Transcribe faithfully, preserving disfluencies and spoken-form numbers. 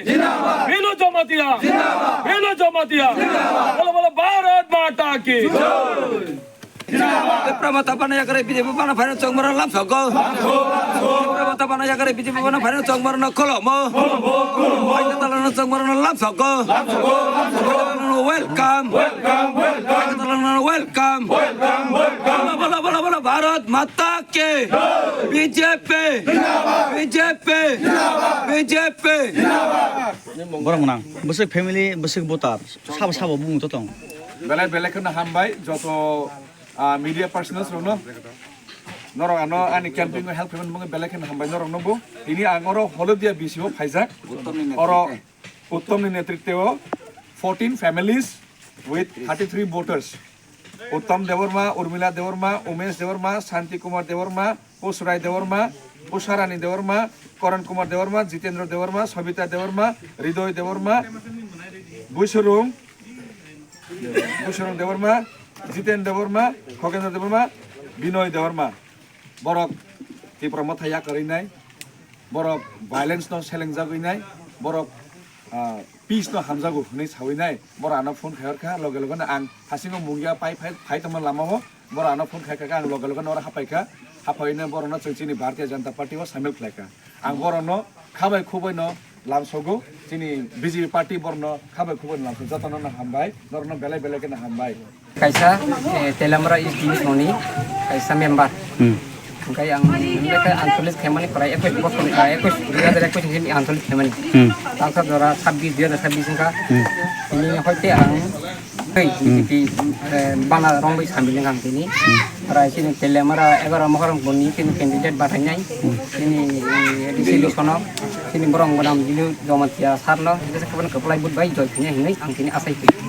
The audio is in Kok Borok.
Zindabad. Bhilo Jamatia. Zindabad. Bhilo Jamatia. Zindabad. Bolo bolo Bharat Mata ki. Zai. Zindabad. Tipra Motha bana yakare B J P bana phaino chongmaro lamsogo. Lamsogo, lamsogo. Tipra Motha bana yakare B J P bana phaino chongmaro no kholomo. Kholomo, kholomo. Paita talano chongmaro no lamsogo. Lamsogo, lamsogo. Welcome. Welcome, welcome. Welcome, welcome. Bolo, bolo, bolo, bolo, Bharat Mata ki. Jai. B J P. Zindabad. B J P. Zindabad. B J P. Zindabad. Borok nang, bwswk family, bwswk voter, sabo sabo bumung to tong. Belai belai kheno hambai, joto, ah, media personnel rokno. Norok ano ani campaign o help khaimani bagwi belai kheno hambai norokno bo. Tini ang oro Holodia B C o phaijak. Oro Uttomni netritwo fourteen families with thirty-three voters. Uttom Debbarma, Urmila Debbarma, Umesh Debbarma, Shanti Kumar Debbarma, Pusurai Debbarma, Pusarani Debbarma, Karan Kumar Debbarma, Jitendra Debbarma, Sabita Debbarma, Ridoy Debbarma, Buisurung, Buisurung Debbarma, Jiten Debbarma, Khogendra Debbarma, Binoy Debbarma. Borok Tipra Motha yakarwi nai, borok violence no selengjagwi nai, borok, ah, peace no hamjago hwnwi sawi nai. Borok ano phone khai hor kha, loge loge no ang hasingo mungya pai phai, phai tongma lama o, borok ano phone khai kha, ang loge loge no oro hapai kha, hapai no borok no chwng chini Bharatiya Janata Party o samil khlai kha. Ang borok no khabai khubui no lamsogo, chini B J P party borok no khabai khubui no lamsogo, joto no hambai, norok no belai belai khe no hambai. Kaisa, eh, Teliamura East Division ni kaisa member. Hmm. Hingke ang, hingke ancholic khaimani prai ekwis bosor, ah, ekwis, dui hajar ekwis ni ancholic khaimani. Hmm. Tangsa jora sabbish, dui hajar sabbish wngkha. Hmm. Tini hoite ang, ei, Hmm. B J P, eh, bana rongwi sambil wngkha ang tini. Hmm. Prai chini Teliamura egaroh Mohorongpur ni chini candidate bathainai. Hmm. Chini, eh, A D C election o chini borok gwnam Bhilo Jamatia sir no, hingke kwplai vote bai joy khainai hinwi ang tini asai khe.